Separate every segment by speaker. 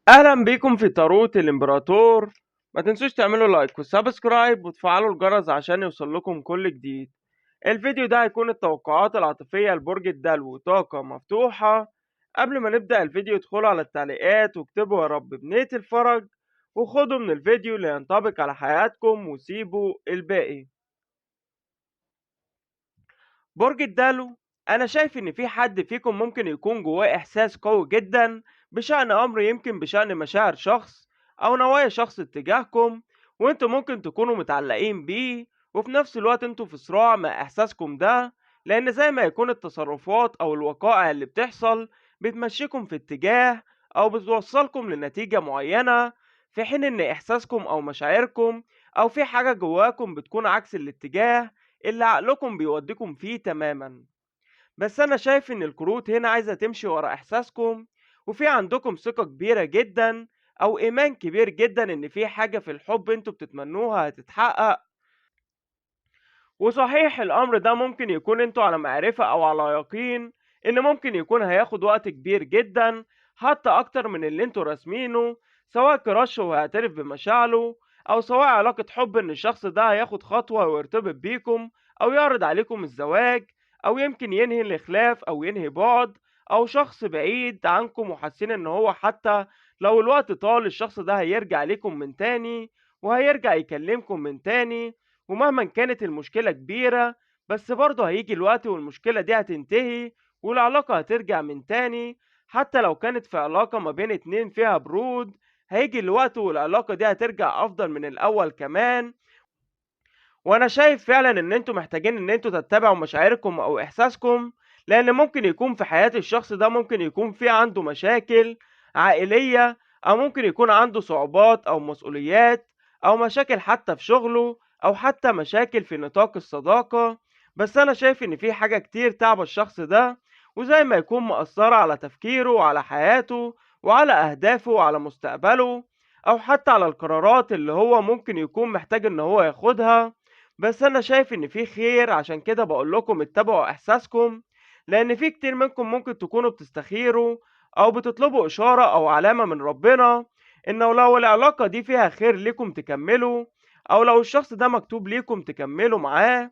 Speaker 1: اهلا بيكم في تاروت الامبراطور. ما تنسوش تعملوا like و subscribe وتفعلوا الجرس عشان يوصل لكم كل جديد. الفيديو ده هيكون التوقعات العاطفية لبرج الدلو، طاقة مفتوحة. قبل ما نبدأ الفيديو ادخلوا على التعليقات واكتبوا يا رب بنية الفرج، وخدوا من الفيديو اللي ينطبق على حياتكم وسيبوا الباقي. برج الدلو، انا شايف ان في حد فيكم ممكن يكون جواه احساس قوي جدا بشأن امر، يمكن بشأن مشاعر شخص او نوايا شخص اتجاهكم، وانتوا ممكن تكونوا متعلقين بيه، وفي نفس الوقت انتوا في صراع مع احساسكم ده، لان زي ما يكون التصرفات او الوقائع اللي بتحصل بتمشيكم في اتجاه او بتوصلكم لنتيجة معينة، في حين ان احساسكم او مشاعركم او في حاجة جواكم بتكون عكس الاتجاه اللي عقلكم بيوديكم فيه تماما. بس انا شايف ان الكروت هنا عايزة تمشي ورا احساسكم، وفي عندكم ثقة كبيرة جدا او ايمان كبير جدا ان في حاجة في الحب انتوا بتتمنوها هتتحقق. وصحيح الامر ده ممكن يكون انتوا على معرفة او على يقين ان ممكن يكون هياخد وقت كبير جدا، حتى اكتر من اللي انتوا راسمينه، سواء كراش وهيعترف بمشاعره، او سواء علاقة حب ان الشخص ده هياخد خطوة ويرتبط بيكم او يعرض عليكم الزواج، او يمكن ينهي الخلاف او ينهي بعد، او شخص بعيد عنكم وحاسين ان هو حتى لو الوقت طال الشخص ده هيرجع لكم من تاني وهيرجع يكلمكم من تاني، ومهما كانت المشكلة كبيرة بس برضه هيجي الوقت والمشكلة دي هتنتهي والعلاقة هترجع من تاني. حتى لو كانت في علاقة ما بين اتنين فيها برود، هيجي الوقت والعلاقة دي هترجع افضل من الاول كمان. وانا شايف فعلا ان انتوا محتاجين ان انتوا تتبعوا مشاعركم او احساسكم، لان ممكن يكون في حياة الشخص ده ممكن يكون في عنده مشاكل عائلية، او ممكن يكون عنده صعوبات او مسؤوليات او مشاكل حتى في شغله، او حتى مشاكل في نطاق الصداقة. بس انا شايف ان في حاجة كتير تعب الشخص ده، وزي ما يكون مأثرة على تفكيره وعلى حياته وعلى اهدافه وعلى مستقبله، او حتى على القرارات اللي هو ممكن يكون محتاج ان هو ياخدها. بس انا شايف ان في خير، عشان كده بقول لكم اتبعوا احساسكم، لان في كتير منكم ممكن تكونوا بتستخيروا او بتطلبوا اشارة او علامة من ربنا انه لو العلاقة دي فيها خير ليكم تكملوا، او لو الشخص ده مكتوب ليكم تكملوا معاه.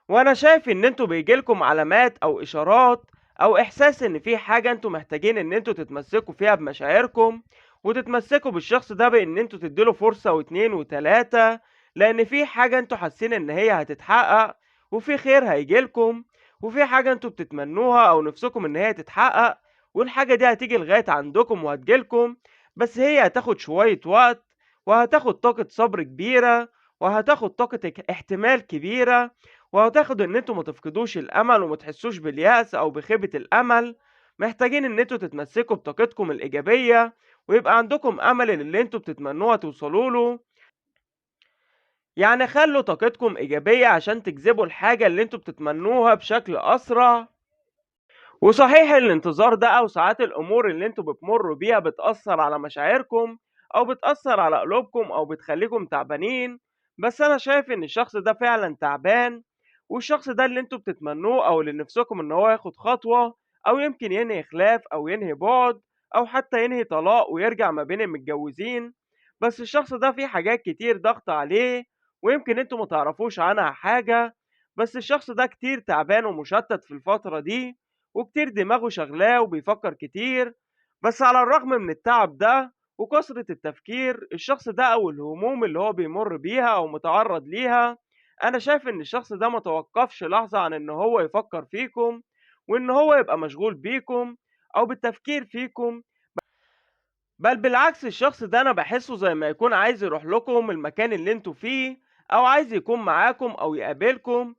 Speaker 1: وانا شايف ان انتوا بيجيلكم علامات او اشارات او احساس ان في حاجة انتوا محتاجين ان انتوا تتمسكوا فيها بمشاعركم، وتتمسكوا بالشخص ده بان انتوا تديله فرصة واتنين وتلاتة، لان في حاجة انتوا حاسين ان هي هتتحقق وفي خير هيجيلكم، وفي حاجة انتوا بتتمنوها او نفسكم ان هي تتحقق، والحاجة دي هتيجي لغاية عندكم وهتجيلكم، بس هي هتاخد شوية وقت، وهتاخد طاقة صبر كبيرة، وهتاخد طاقة احتمال كبيرة، وهتاخد ان انتوا ما تفقدوش الامل وما تحسوش باليأس او بخيبة الامل. محتاجين ان انتوا تتمسكوا بطاقتكم الايجابية، ويبقى عندكم امل اللي انتوا بتتمنوها توصلوا له. يعني خلوا طاقتكم ايجابية عشان تجذبوا الحاجة اللي انتوا بتتمنوها بشكل اسرع. وصحيح الانتظار ده او ساعات الامور اللي انتوا بتمروا بيها بتأثر على مشاعركم او بتأثر على قلوبكم او بتخليكم تعبانين، بس انا شايف ان الشخص ده فعلا تعبان، والشخص ده اللي انتوا بتتمنوه او اللي نفسكم ان هو ياخد خطوة، او يمكن ينهي خلاف او ينهي بعد، او حتى ينهي طلاق ويرجع ما بين المتجوزين. بس الشخص ده فيه حاجات كتير ضغط عليه، ويمكن انتوا ما تعرفوش عنها حاجة، بس الشخص ده كتير تعبان ومشتت في الفترة دي، وكتير دماغه شغلاه وبيفكر كتير. بس على الرغم من التعب ده وكثرة التفكير الشخص ده او الهموم اللي هو بيمر بيها او متعرض ليها، انا شايف ان الشخص ده ما توقفش لحظة عن ان هو يفكر فيكم، وان هو يبقى مشغول بيكم او بالتفكير فيكم، بل بالعكس الشخص ده انا بحسه زي ما يكون عايز يروح لكم المكان اللي انتوا فيه، او عايز يكون معاكم او يقابلكم،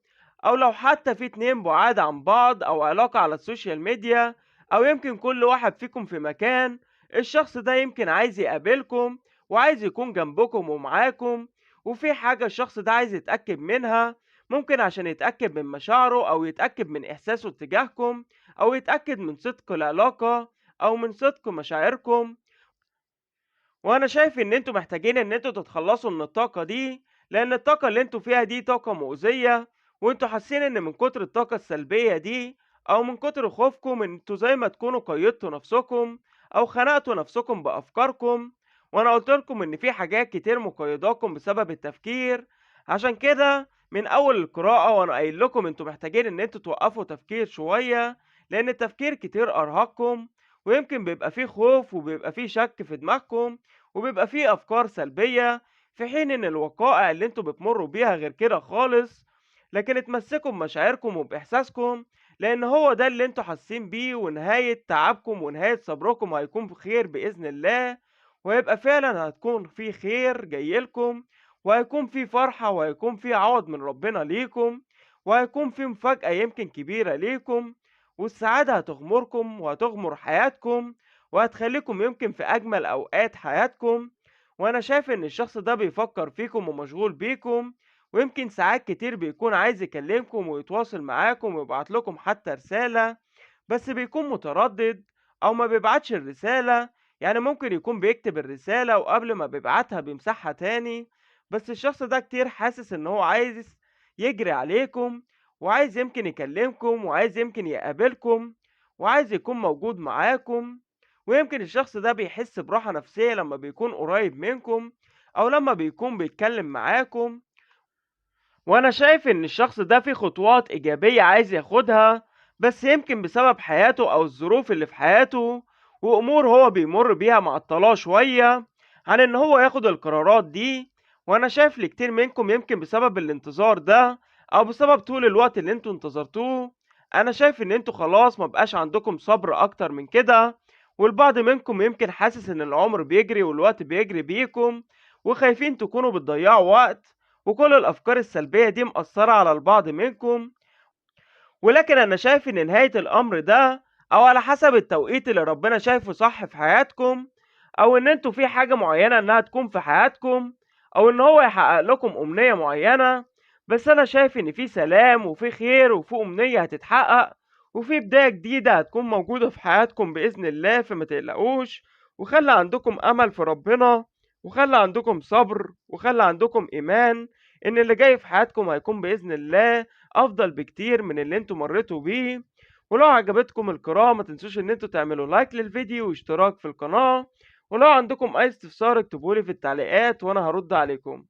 Speaker 1: او لو حتى في اتنين بعاد عن بعض او علاقة على ال social media، او يمكن كل واحد فيكم في مكان، الشخص ده يمكن عايز يقابلكم وعايز يكون جنبكم ومعاكم. وفي حاجة الشخص ده عايز يتأكد منها، ممكن عشان يتأكد من مشاعره او يتأكد من احساسه تجاهكم، او يتأكد من صدق العلاقة او من صدق مشاعركم. وانا شايف ان انتوا محتاجين ان انتوا تتخلصوا من الطاقة دي، لان الطاقة اللي انتوا فيها دي طاقة مؤذية، وانتوا حاسين ان من كتر الطاقة السلبية دي او من كتر خوفكم ان انتوا زي ما تكونوا قيدتوا نفسكم أو خنقتوا نفسكم بأفكاركم. وأنا قلت لكم إن في حاجات كتير مقيداكم بسبب التفكير، عشان كده من أول القراءة وأنا قايل لكم أنتوا محتاجين إن أنتوا توقفوا تفكير شوية، لأن التفكير كتير أرهقكم، ويمكن بيبقى فيه خوف وبيبقى فيه شك في دماغكم وبيبقى فيه أفكار سلبية، في حين إن الوقائع اللي أنتوا بتمروا بيها غير كده خالص. لكن اتمسكوا بمشاعركم وبإحساسكم، لأن هو ده اللي أنتوا حاسين بيه، ونهاية تعبكم ونهاية صبركم هيكون بخير بإذن الله، وهيبقى فعلا هتكون في خير جايلكم، وهيكون في فرحة، وهيكون في عوض من ربنا ليكم، وهيكون في مفاجأة يمكن كبيرة ليكم، والسعادة هتغمركم وهتغمر حياتكم، وهتخليكم يمكن في أجمل أوقات حياتكم. وأنا شايف إن الشخص ده بيفكر فيكم ومشغول بيكم، ويمكن ساعات كتير بيكون عايز يكلمكم ويتواصل معاكم ويبعت لكم حتى رسالة، بس بيكون متردد أو ما بيبعتش الرسالة. يعني ممكن يكون بيكتب الرسالة وقبل ما بيبعتها بيمسحها تاني، بس الشخص ده كتير حاسس إن هو عايز يجري عليكم، وعايز يمكن يكلمكم، وعايز يمكن يقابلكم، وعايز يكون موجود معاكم. ويمكن الشخص ده بيحس براحة نفسية لما بيكون قريب منكم أو لما بيكون بيتكلم معاكم. وأنا شايف إن الشخص ده في خطوات إيجابية عايز ياخدها، بس يمكن بسبب حياته أو الظروف اللي في حياته وأمور هو بيمر بيها معطلاه شوية عن إن هو ياخد القرارات دي. وأنا شايف لكتير منكم يمكن بسبب الانتظار ده أو بسبب طول الوقت اللي انتوا انتظرتوه، أنا شايف إن انتوا خلاص ما بقاش عندكم صبر أكتر من كده، والبعض منكم يمكن حاسس إن العمر بيجري والوقت بيجري بيكم، وخايفين تكونوا بتضيعوا وقت، وكل الأفكار السلبية دي مأثرة على البعض منكم. ولكن أنا شايف إن نهاية الأمر ده أو على حسب التوقيت اللي ربنا شايفه صح في حياتكم، أو إن انتوا في حاجة معينة إنها تكون في حياتكم، أو إن هو يحقق لكم أمنية معينة، بس أنا شايف إن في سلام وفي خير وفي أمنية هتتحقق وفي بداية جديدة هتكون موجودة في حياتكم بإذن الله، فما تقلقوش، وخلي عندكم أمل في ربنا، وخلي عندكم صبر، وخلي عندكم إيمان إن اللي جاي في حياتكم هيكون بإذن الله أفضل بكتير من اللي انتوا مريتوا بيه. ولو عجبتكم القراءة ما تنسوش إن انتوا تعملوا لايك للفيديو واشتراك في القناة، ولو عندكم أي استفسار اكتبولي في التعليقات وأنا هرد عليكم.